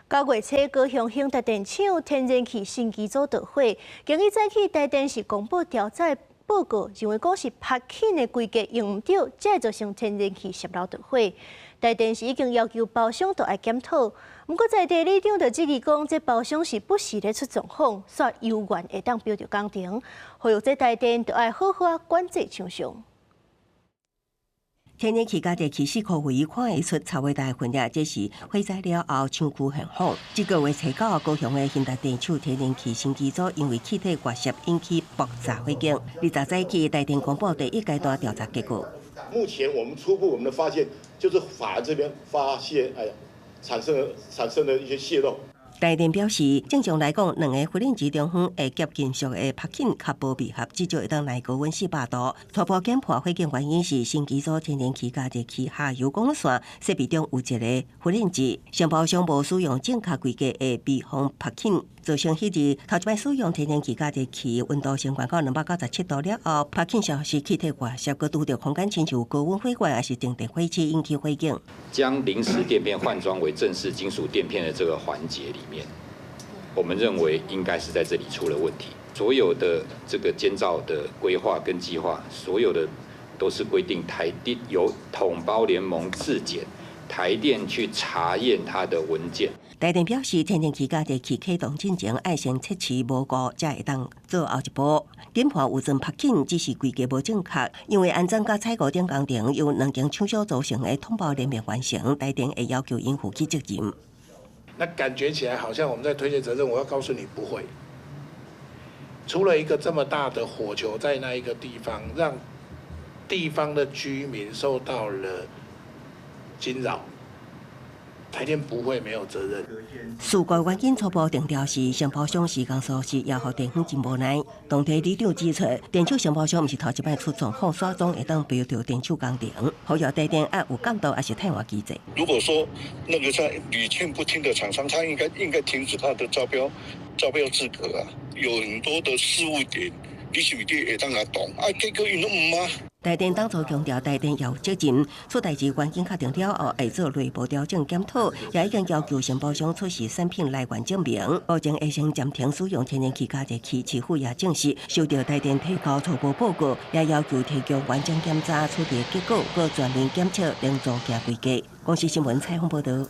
9月初，高雄興達電廠天然氣新機組著火，今日早起台電是公布調查報告，認為講是拍氣的規格用毋著，才會造成天然氣洩漏著火。台電是已經要求包商都愛檢討，毋過在地里長就質疑講，這包商是不時咧出狀況，煞猶原會當標著工程，呼籲這台電著愛好好仔管制廠商。天然氣加熱器四箍位看會出臭味大分裂，這是火災了後廠區現況。這個月初九，高雄的興達電廠天然氣新機組因為氣體外洩引起爆炸火警。20早起，台電公布第一階段調查結果。目前我們初步我們的發現，就是閥這邊發現，哎呀，產生了一些洩漏。台電表示，正常來講，兩个發冷機中間的夾金屬的拍緊較無密合，至少會當耐高溫400度。初步檢破火警原因是新機組天然氣加熱器下游管線設備中有一个發冷劑，承包商無使用正確規格的密封拍緊，造成彼日頭一擺使用天然氣加熱器溫度升懸到297度了後，拍緊消失，氣體外洩，閣拄著空間親像高溫火源，抑是靜電火車引起火警。將臨時墊片換裝為正式金屬墊片的這個環節裡面，我們認為應該是在這裡出了問題。所有的這個監造的規劃跟計劃，所有的都是規定台電由統包聯盟自檢，台電去查驗它的文件。台電表示，天然氣加熱器啟動進前，愛先測試無誤，才會當做後一步。檢破有裝拍緊，只是規格無正確，因為安裝佮採購等工程由兩間廠商組成的統包聯盟完成，台電會要求𪜶負起責任。那感覺起來好像我們在推卸責任，我要告訴你不會。除了一個這麼大的火球在那一個地方，讓地方的居民受到了驚擾，台電不會沒有責任。事故原因初步定調是承包商時工疏失，也予地方真無奈。當地里長指出，電廠承包商毋是頭一擺出狀況，煞總會當標著電廠工程，呼籲台電愛有監督，抑是替換機制。如果說那個在屢勸不聽的廠商，他應該停止他的招標資格啊！有很多的失誤點，你是毋是會當來擋？啊，結果𪜶攏毋啊。台電當初強調，台電也有責任，出代誌原因確定了後，會做內部調整檢討，也已經要求承包商出示產品來源證明，目前會先暫停使用天然氣加熱器。市府也證實收到台電提交初步報告，也要求提供完整檢查處理結果，閣全面檢測零組件規格。公視新聞採訪報導。